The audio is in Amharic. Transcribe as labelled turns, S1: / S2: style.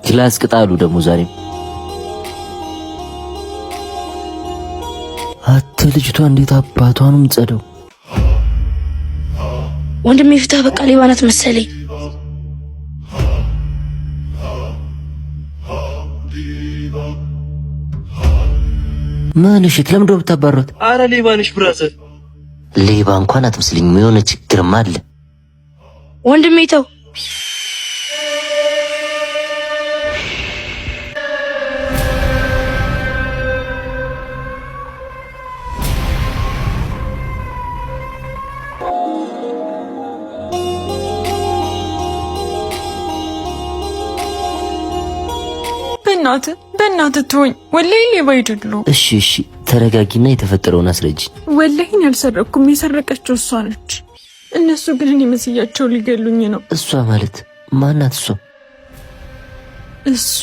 S1: Class ቅጣሉ ደግሞ ዛሬም። አተ ልጅቷ እንዴት አባቷ ነው የምትጸደው?
S2: ወንድሜ ፍታ፣ በቃ ሌባ ናት መሰለኝ።
S1: ምን እሺ፣ ለምንድን ነው የምታባሯት?
S3: አረ ሌባ ነሽ brother።
S1: ሌባ እንኳን አትመስለኝም። የሆነ ችግርማ አለ።
S2: ወንድሜ ተው።
S4: በእናትህ በእናትህ ትሆኝ ወላሂ ሌባ አይደሉም።
S1: እሺ እሺ፣ ተረጋጊና የተፈጠረውን አስረጂ።
S4: ወላሂን ያልሰረኩም የሰረቀችው እሷ ነች። እነሱ ግን እኔ መስያቸው ሊገሉኝ ነው።
S1: እሷ ማለት ማናት? እሷ
S4: እሷ